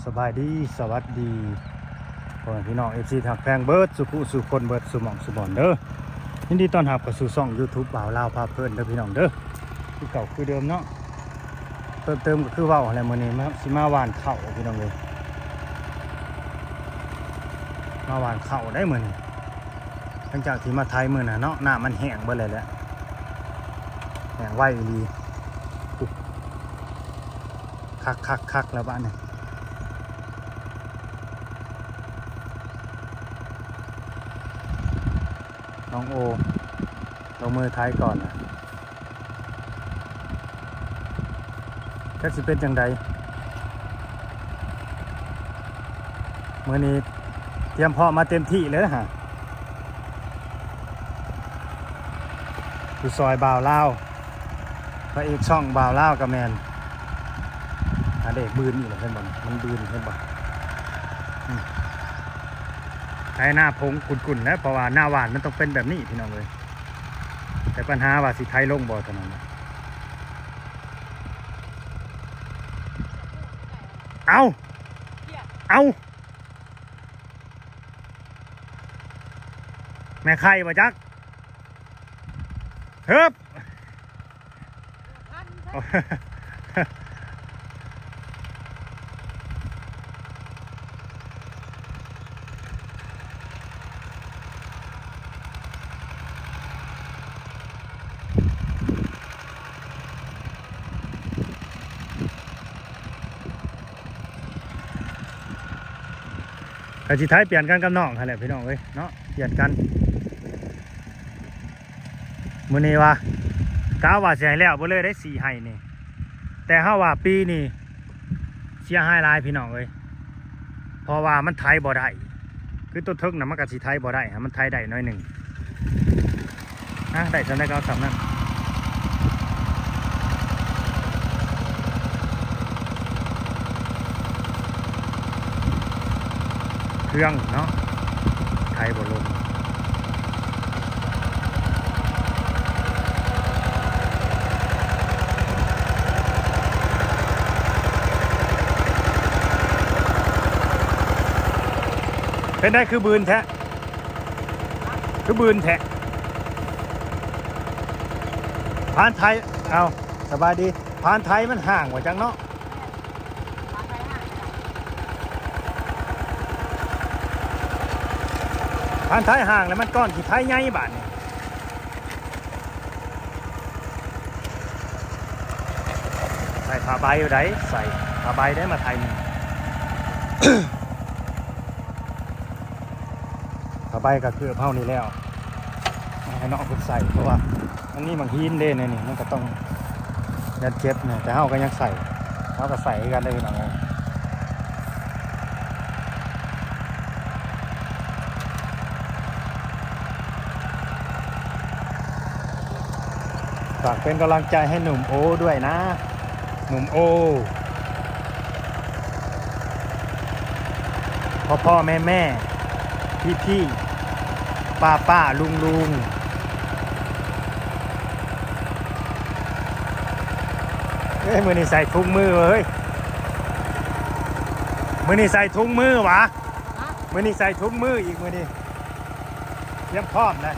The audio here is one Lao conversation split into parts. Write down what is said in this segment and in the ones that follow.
ສະບາຍດີ ສະຫວັດດີ ພໍ່ແມ່ພີ່ນ້ອງ ເອັຟຊີ ທີ່ຮັກແພງເບິດສູ່ຜູ້ສູ່ຄົນ ເບິດສູ່ໝ່ອງສູ່ບ່ອນເດີ. ຍິນດີຕ້ອນຮັບເຂົ້າສູ່ຊ່ອງຢູທູບ ບ່າວລາວພາເພີນເດີພີ່ນ້ອງເດີ. ຄືເກົ່າຄືເດີມເນາະ ເພີ່ມເຕີມກໍຄືເວົ້າຫັ້ນແຫຼະ ມື້ນີ້ມາ ຊິມາຫວ່ານເຂົ້າພີ່ນ້ອງເອີຍ ມາຫວ່ານເຂົ້າໄດ໋ມື້ນີ້. ຫຼັງຈາກທີ່ມາໄຖມື້ນັ້ນເນາະ ນ້ຳມັນແຫ້ງເບິດແລ້ວແຫຼະ ແຫ້ງໄວອີ່ຫຼີ. ຄັກໆໆ ແລ້ວບາດນີ້ ນ້ອງໂອ ລົງມືໄຖກ່ອນນະ. ຈັກຊິເປັນຈັ່ງໃດ ມື້ນີ້ຕຽມພ້ອມມາເຕັມທີ່ເລີຍນະ ຜູ້ຊ່ອຍບ່າວລາວ ພະເອກຊ່ອງບ່າວລາວກໍແມ່ນ ອາ ເດກບືນນີ້ແຫຼະ ເຫັນບໍ່ ມັນບືນ ເຫັນບໍ່? ອືມ ໄຖນາຜົງກຸ່ນໆ ແຫຼະ ເພາະວ່ານາຫວ່ານມັນຕ້ອງເປັນແບບນີ້ພີ່ນ້ອງເອີຍ. ແຕ່ປັນຫາວ່າຊິໄຖລົງບໍ່ເທົ່ານັ້ນ. ເອົາ ເອົາ ແມ່ໄຂ່ບໍ່ຈັກ ເຮີບ. ກໍຊິໄຖປ່ຽນກັນກັບນ້ອງຫັ້ນແຫຼະພີ່ນ້ອງເອີຍເນາະ ປ່ຽນກັນ. ມື້ນີ້ວ່າ ກະວ່າຊິໃຫ້ແລ້ວເບິດເລີຍໄດ໋ ສີ່ໄຮ່ນີ້ ແຕ່ເຮົາວ່າປີນີ້ເສຍຫາຍຫຼາຍພີ່ນ້ອງເອີຍ ເພາະວ່າມັນໄຖບໍ່ໄດ້ ຄືຕົວເທິງນະ ມັນກະຊິໄຖບໍ່ໄດ້ ໃຫ້ມັນໄຖໄດ້ໜ້ອຍໜຶ່ງ ນະ ໄດ້ສ່ຳໃດກໍເອົາສ່ຳນັ້ນ. ເຄື່ອງເນາະ ໄຖບໍ່ລົງ. ເປັນໃດຄືບືນແທ້? ຄືບືນແທ້? ຜ່ານໄທ ເອົ້າ ສະບາຍດີ. ຜ່ານໄທມັນຫ່າງວ່າຈັ່ງເນາະ. ຜ່ານໄທຫ່າງແລ້ວມັນກ້ອນຂີ້ໄທໃຫຍ່ບາດນີ້. ໃສ່ຜ້າໃບໄດ້ ໃສ່ຜ້າໃບໄດ້ມາໄທນີ້. ຜ້າໃບກັບເກີບເຮົານີ້ແລ້ວ ໃຫ້ນ້ອງເພິ່ນໃສ່ ເພາະວ່າມັນມີໝາກຫີນເດ້ ໃນນີ້ມັນກໍຕ້ອງຢ້ານເຈັບນະ ແຕ່ເຮົາກໍຍັງໃສ່ ເຮົາກໍໃສ່ຄືກັນເດ້ພີ່ນ້ອງເອີຍ. ຝາກເປັນກຳລັງໃຈໃຫ້ໜຸ່ມໂອດ້ວຍນະ ໜຸ່ມໂອ ພໍ່ໆ ແມ່ໆ ພີ່ໆ ປ້າໆ ລຸງໆ. ເອີຍ ມື້ນີ້ໃສ່ຖົງມືເວີ້ຍ ມື້ນີ້ໃສ່ຖົງມືຫວາ? ມື້ນີ້ໃສ່ຖົງມືອີກ ມື້ນີ້ຕຽມພ້ອມແລ້ວ.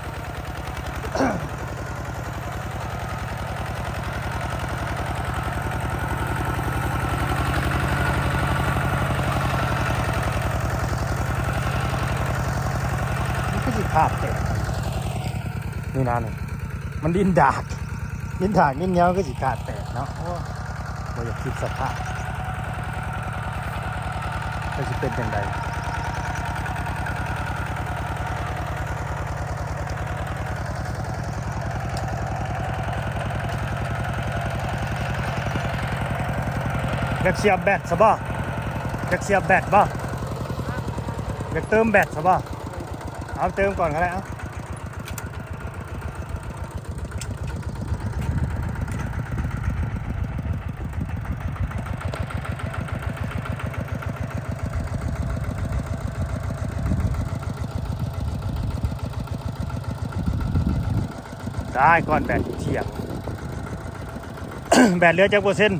ມັນຄືຊິຂາດແຕກ ນີ້ນະ ນີ້ ມັນດິນດາກ ດິນດາກດິນຫຍັງຄືຊິຂາດແຕກເນາະ. ໂອ້ ບໍ່ຢາກຄິດສະພາບ ມັນຊິເປັນຈັ່ງໃດ. ຢາກສຽບແບັດຊະບໍ່? ຢາກສຽບແບັດບໍ່? ຢາກເຕີມແບັດຊະບໍ່? ເອົາເຕີມກ່ອນກໍໄດ້ ເອົາ. ຕາຍ ກ່ອນແບັດເທີ່ຽງ ແບັດເຫຼືອຈັກເປີເຊັນ?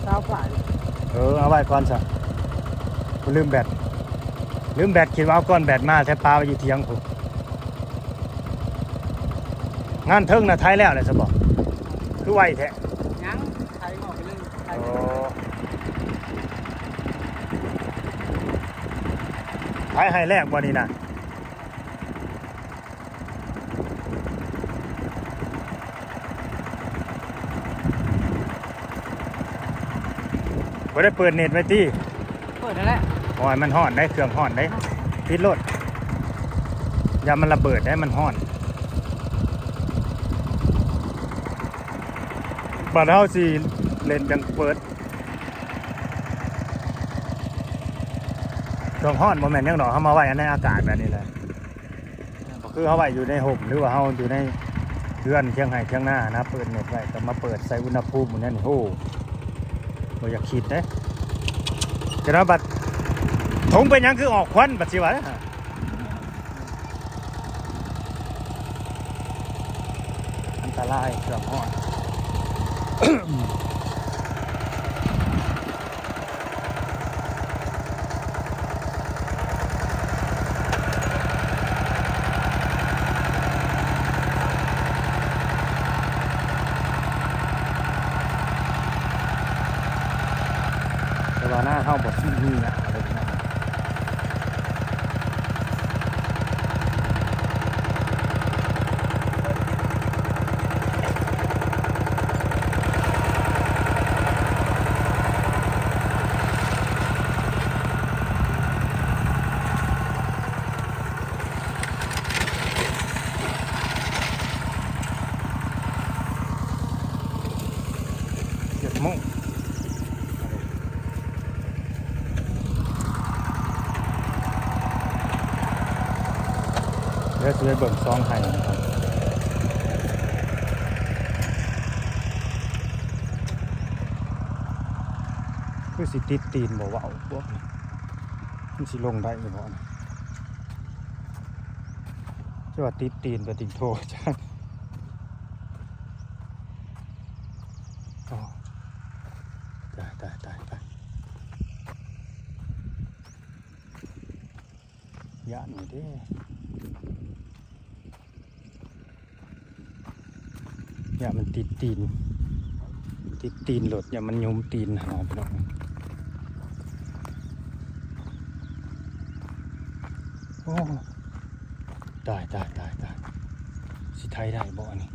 ຊາວປາຍ. ເອີ ເອົາໄວ້ກ່ອນຊະ ລືມແບັດ ລືມແບັດ ຄິດວ່າເອົາກ້ອນແບັດມາ ແທ້ປາໄວ້ຢູ່ຖຽງພຸ້ນ. ງານເທິງນະໄຖແລ້ວແຫຼະຊະບໍ່? ຄືໄວແທ້. ຍັງ ໄຖອອກໄປເລີຍ ໄຖ. ໂອ້ ໄຖໃຫ້ແລ້ວບໍ່ນີ້ນະ? ບໍ່ໄດ້ເປີດເນັດໄວ້ຕິ? ເປີດຫັ້ນແຫຼະ. ໂອ້ຍ ມັນຮ້ອນເດ້ ເຄື່ອງຮ້ອນເດ້. ປິດໂລດ ຢ່າມັນລະເບີດເດ້ ມັນຮ້ອນ. ບາດເຮົາຊິເຫຼັ້ນຈັ່ງເປີດ. ເຄື່ອງຮ້ອນບໍ່ແມ່ນຫຍັງດອກ ເຮົາມາໄວ້ໃນອາກາດແບບນີ້ແຫຼະ. ກໍຄືເຮົາໄວ້ຢູ່ໃນຮົ່ມ ຫຼືວ່າເຮົາຢູ່ໃນເຮືອນທຽງໄຮ່ທຽງນານະ ເປີດເນັດໄວ້ ກໍມາເປີດໃສ່ອຸນຫະພູມໝູ່ນັ້ນ ໂອ້ ບໍ່ຢາກຄິດເດ້. ຈະນອນບັດຖົງເປັນຫຍັງຄືອອກຄວັນ ບັດຊິວ່າ ອັນຕະລາຍເຄື່ອງຮ້ອນ. ແຕ່ວ່າໜ້າເຮົາບໍ່ຊິມີຫຍັງເລີຍເນາະ. ເຈັດໂມງ ດຽວຊິໄປເບິ່ງສອງໄຮ່ນະຄັບ ຄືຊິຕິດຕີນບໍ່ເວົ້າພວກນີ້ ມັນຊິລົງໄດ້ຢູ່ບໍ່ນະ? ຈະວ່າຕິດຕີນໄປຕິງໂທຈານ ໂອ້ ຕາຍ ຕາຍ ຕາຍ ຕາຍ. ຢ້ານຢູ່ເດ້ ຢ້ານມັນຕິດຕີນ ຕິດຕີນລົດ ຢ້ານມັນຫຍຸມຕີນຫັ້ນນະພີ່ນ້ອງ. ໂອ້ ຕາຍ ຕາຍ ຕາຍ ຕາຍ ຊິໄຖໄດ້ບໍ່ອັນນີ້?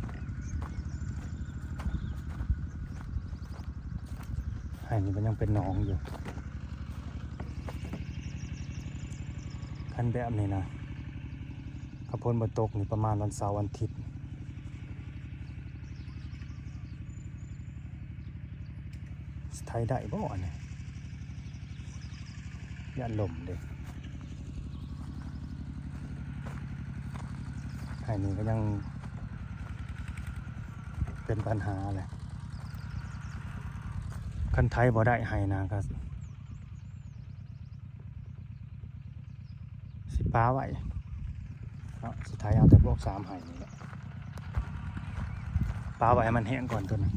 ໄຮ່ນີ້ມັນຍັງເປັນໜອງຢູ່. ຄັນແບບນີ້ນະ ຄັນຝົນບໍ່ຕົກນີ້ ປະມານວັນເສົາວັນອາທິດ ຊິໄຖໄດ້ບໍ່ອັນນີ້? ຢ້ານລົມເດ້. ໄຮ່ນີ້ກໍຍັງເປັນບັນຫາແຫຼະ. ຄັນໄຖບໍ່ໄດ້ໄຮ່ນາກໍຊິປະໄວ້ເນາະ, ຊິໄຖເອົາແຕ່ພວກສາມໄຮ່ນີ້ແຫຼະ, ປະໄວ້ໃຫ້ມັນແຫ້ງກ່ອນຕົວນີ້.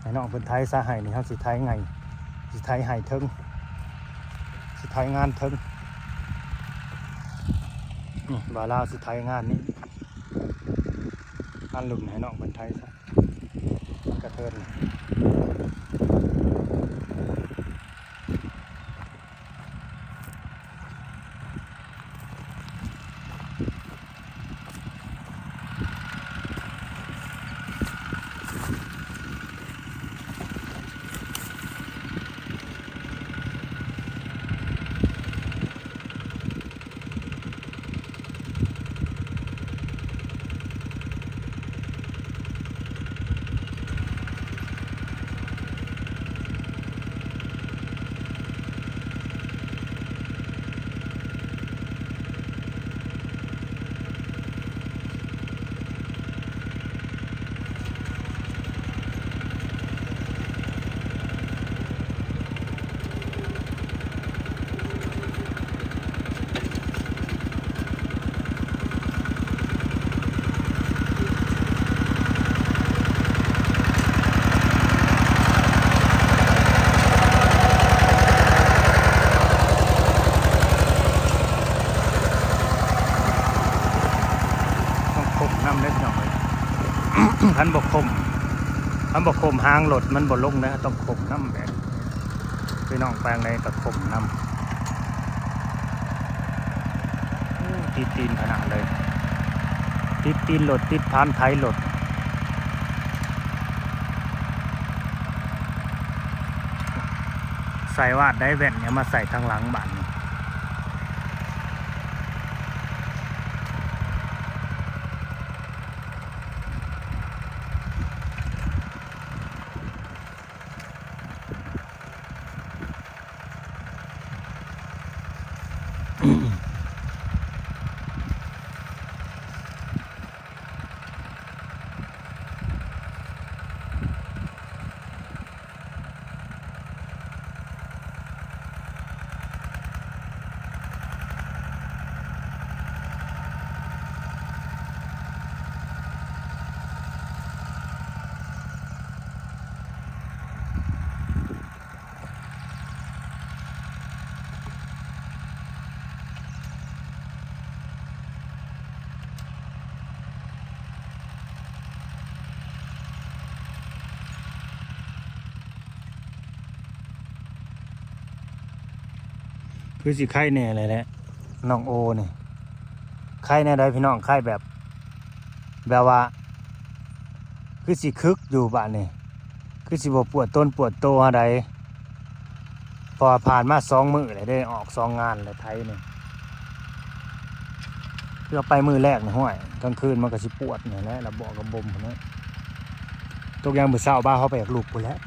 ໃຫ້ນ້ອງເພິ່ນໄຖຊະ, ໄຮ່ນີ້ເຮົາຊິໄຖໄງ ຊິໄຖໄຮ່ເທິງ ຊິໄຖງານເທິງ. ນີ້ ບ່າວລາວຊິໄຖງານນີ້ ງານລຸ່ມໃຫ້ນ້ອງເພິ່ນໄຖຊະ. ກະເທີນ ເ ຄັນບໍ່ຄົມ ຄັນບໍ່ຄົມຫາງລົດມັນບໍ່ລົງເດ້ ຕ້ອງຄົມນຳແບບ ພີ່ນ້ອງໄປທາງໃດກໍຄົມນຳ. ໂອ້ ຕິດຕີນຂະໜາດເລີຍ ຕິດຕີນລົດ ຕິດພານໄຖລົດ. ໃສ່ວາດໄດ້ແວ່ນ ເອົາມາໃສ່ທາງຫຼັງບາດນີ້. ຄືຊິໄຄແດ່ແຫຼະ ນ້ອງໂອນີ້ ໄຄແນວໃດພີ່ນ້ອງ? ໄຄແບບ ແບບວ່າ ຄືຊິຄຶກຢູ່ບາດນີ້ ຄືຊິບໍ່ປວດຕົນປວດໂຕຫາໃດ ເພາະວ່າຜ່ານມາສອງມື້ແລ້ວເດ້ ອອກສອງງານແລ້ວໄຖນີ້ ເພື່ອໄປມື້ແລກນີ້ ຫ້ວຍ ກາງຄືນມັນກໍຊິປວດນີ້ແຫຼະ ລະເບາະກະບົມພຸ້ນແຫຼະ ຕົກຍາມມື້ເຊົ້າ ບ່າວເຮົາໄປຢາກລຸກພຸ້ນແຫຼະ.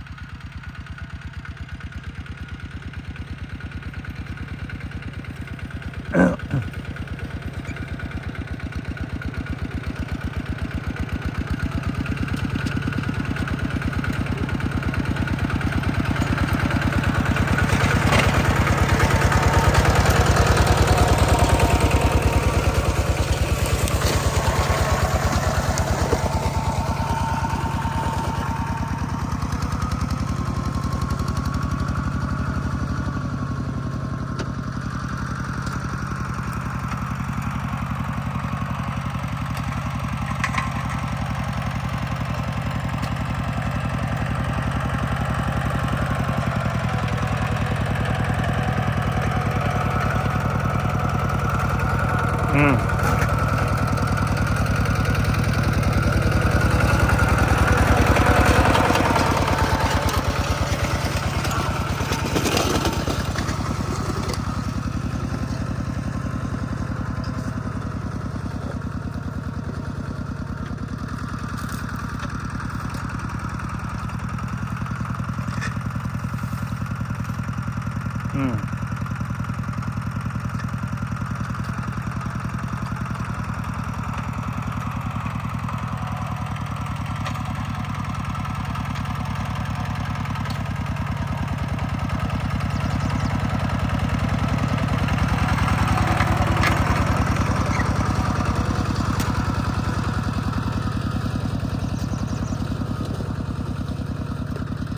ອືມ ອືມ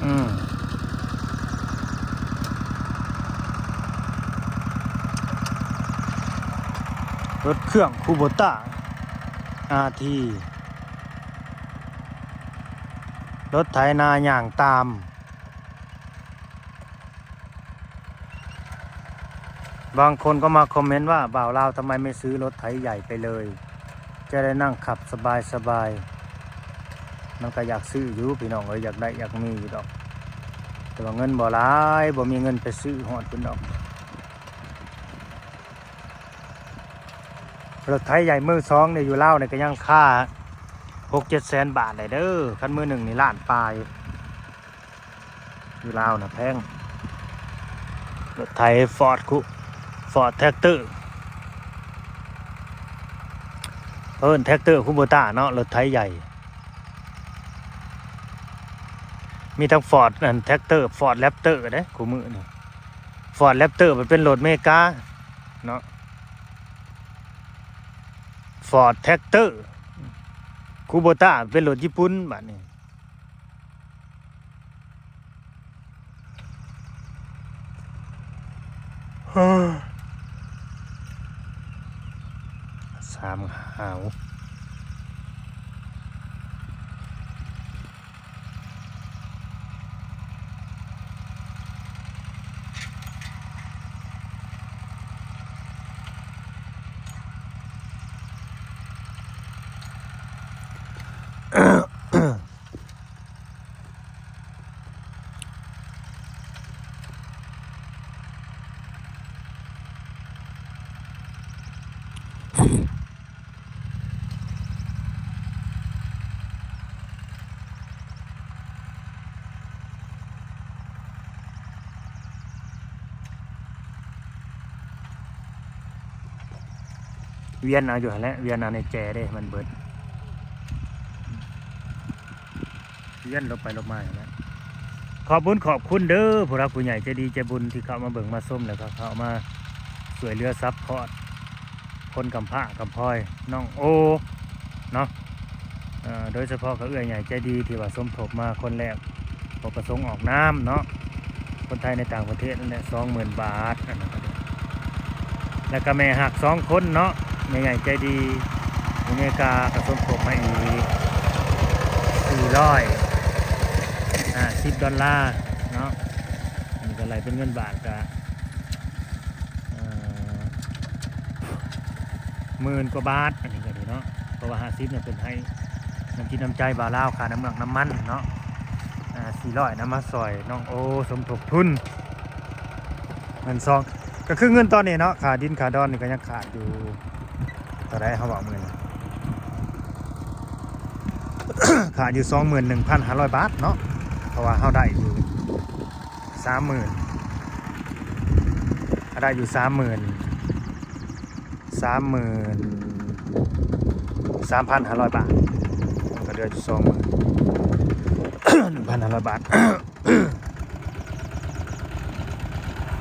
ອືມ ລົດເຄື່ອງຄູໂບຕ້າ ອາທີ ລົດໄຖນາຍ່າງຕາມ. ບາງຄົນກໍມາຄອມເມັນວ່າ ບ່າວລາວທຳໄມໄມ່ຊື້ລົດໄຖໃຫຍ່ໄປເລີຍ ຈະໄດ້ນັ່ງຂັບສະບາຍໆ. ມັນກໍຢາກຊື້ຢູ່ພີ່ນ້ອງເອີຍ ຢາກໄດ້ຢາກມີຢູ່ດອກ ແຕ່ວ່າເງິນບໍ່ຫຼາຍ ບໍ່ມີເງິນໄປຊື້ຮອດພຸ້ນດອກ. ລົດໄຖໃຫຍ່ມືສອງນີ້ຢູ່ລາວນີ້ກໍຍັງຄາຫົກເຈັດແສນບາດໄດ້ເດີ ຄັນມືໜຶ່ງນີ້ລ້ານປາຍ. ຢູ່ລາວນະແພງ ລົດໄຖຟອດຄຸ ຟອດແທັກເຕີ ເອີ້ນແທັກເຕີຄູໂບຕ້າເນາະ ລົດໄຖໃຫຍ່ ມີທັງຟອດ ອັນ ແທັກເຕີ ຟອດແຣັບເຕີເດ້ ຄູ່ມື້ນີ້ ຟອດແຣັບເຕີມັນເປັນລົດເມກາເນາະ ຟອດແທັກເຕີຄູໂບຕ້າເປັນລົດຍີ່ປຸ່ນບາດນີ້. ສາມຫາວ ວຽນເອົາຢູ່ຫັ້ນແຫຼະ ວຽນເອົາໃນແຈເດ້ ມັນເບິດ ວຽນລົບໄປລົບມາຫັ້ນແຫຼະ. ຂອບບຸນຂອບຄຸນເດີ ຜູ້ຫຼັກຜູ້ໃຫຍ່ໃຈດີໃຈບຸນທີ່ເຂົ້າມາເບິ່ງມາຊົມ ແລ້ວກໍເຂົ້າມາຊ່ວຍເຫຼືອຊັບພອດ ຄົນກຳພ້າກຳພ້ອຍ ນ້ອງໂອເນາະ ເອີ ໂດຍສະເພາະກໍເອື້ອຍໃຫຍ່ໃຈດີທີ່ວ່າສົມທົບມາຄົນແລກ ບໍ່ປະສົງອອກນາມເນາະ ຄົນໄທໃນຕ່າງປະເທດນັ້ນແຫຼະ ສອງໝື່ນບາດ ອັນນັ້ນກໍດີ ແລ້ວກໍແມ່ຮັກສອງຄົນເນາະ ແມ່ໃຫຍ່ໃຈດີຢູ່ອາເມລິກາກໍສົມທົບມາອີກສີ່ຮ້ອຍຫ້າສິບດອນລາເນາະ ອັນນີ້ກໍໄລ່ເປັນເງິນບາດກໍ ເອີ ໝື່ນກວ່າບາດ ອັນນີ້ກໍດີເນາະ ເພາະວ່າຫ້າສິບນີ້ເພິ່ນໃຫ້ນ້ຳຈິດນ້ຳໃຈບ່າວລາວ ຄ່ານ້ຳເມືອກນ້ຳມັນເນາະ ອ່າ ສີ່ຮ້ອຍນຳມາຊ່ອຍນ້ອງໂອ ສົມທົບທຶນ ເງິນຊອງ ກໍຄືເງິນຕອນນີ້ເນາະ ຄ່າດິນຄ່າດອນນີ້ກໍຍັງຂາດຢູ່ ເທົ່າໃດເຮົາເວົ້າມື້ນີ້ ຂາດຢູ່ສອງໝື່ນໜຶ່ງພັນຫ້າຮ້ອຍບາດເນາະ ເພາະວ່າເຮົາໄດ້ຢູ່ ສາມໝື່ນ ເຮົາໄດ້ຢູ່ສາມໝື່ນ ສາມໝື່ນສາມພັນຫ້າຮ້ອຍບາດ ມັນກໍເຫຼືອຢູ່ສອງໝື່ນໜຶ່ງພັນຫ້າຮ້ອຍບາດ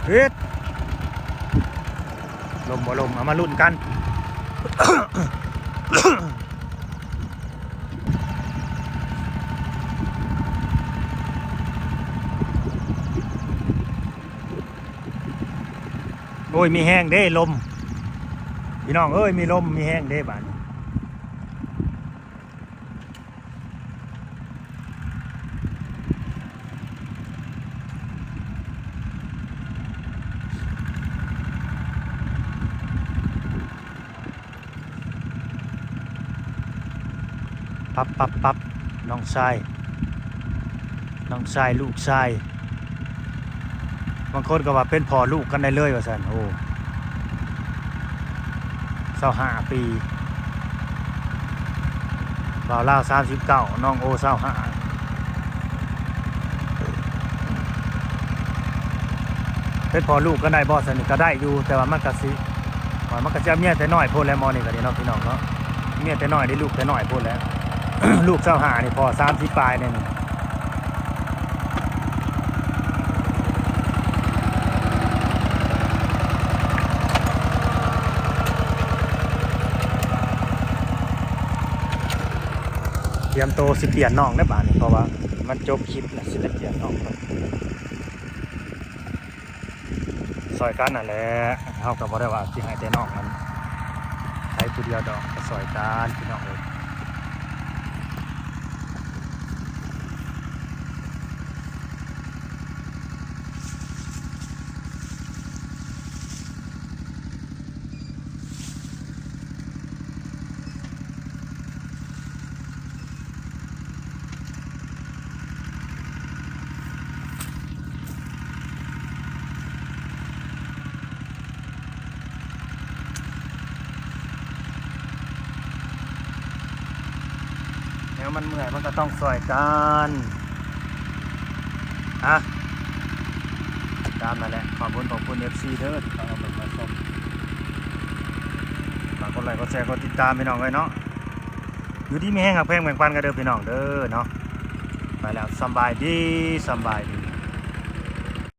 ເຮັດ ລົມບໍ່ລົມ ເອົາມາລຸ້ນກັນ. ໂອ້ຍ ມີແຮງເດ້ລົມ ພີ່ນ້ອງເອີຍ ມີລົມ ມີແຮງເດ້ບາດນີ້. ປັບ ປັບ ປັບ ນ້ອງຊາຍ ນ້ອງຊາຍ ລູກຊາຍ ບາງຄົນກໍວ່າເປັນພໍ່ລູກກັນໄດ້ເລີຍວ່າຊັ້ນ. ໂອ້ ຊາວຫ້າປີ ບ່າວລາວສາມສິບເກົ້າ ນ້ອງໂອຊາວຫ້າ ເປັນພໍ່ລູກກັນໄດ້ບໍ່? ຊັ້ນນີ້ກໍໄດ້ຢູ່ ແຕ່ວ່າມັນກໍຊິ ມັນກໍຊິເອົາເມຍແຕ່ນ້ອຍໂພດແຫຼະ ໝໍນີ້ກໍດີເນາະ ພີ່ນ້ອງເນາະ ເມຍແຕ່ນ້ອຍໄດ້ລູກແຕ່ນ້ອຍໂພດແຫຼະ ລູກຊາວຫ້ານີ້ ພໍ່ສາມສິບປາຍແນ່ນີ້. ຕຽມໂຕຊິປ່ຽນນ້ອງແລ້ວບາດນີ້ ເພາະວ່າມັນຈົບຄລິບແລ້ວ ຊິໄດ້ປ່ຽນນ້ອງກ່ອນ. ຊ່ອຍກັນນັ້ນແຫຼະ ເຮົາກໍບໍ່ໄດ້ວ່າຊິໃຫ້ແຕ່ນ້ອງນັ້ນໄຖຜູ້ດຽວດອກ ກໍຊ່ອຍກັນ ພີ່ນ້ອງເອີຍ. ແນວມັນເມື່ອຍ ມັນກໍຕ້ອງຊ່ອຍກັນ. ອ່ະ ຕາມນັ້ນແຫຼະ ຂອບຄຸນ ຂອບຄຸນ ເອັຟຊີ ເດີ ທີ່ເຂົ້າມາເບິ່ງມາຊົມ ຝາກກົດໄລ ກົດແຊ ກົດຕິດຕາມ ພີ່ນ້ອງເອີຍເນາະ. ຢູ່ດີມີແຮງ ຮັກແພງແບ່ງປັນກັນເດີ ພີ່ນ້ອງເດີເນາະ. ໄປແລ້ວ ສຳບາຍດີ ສຳບາຍດີ.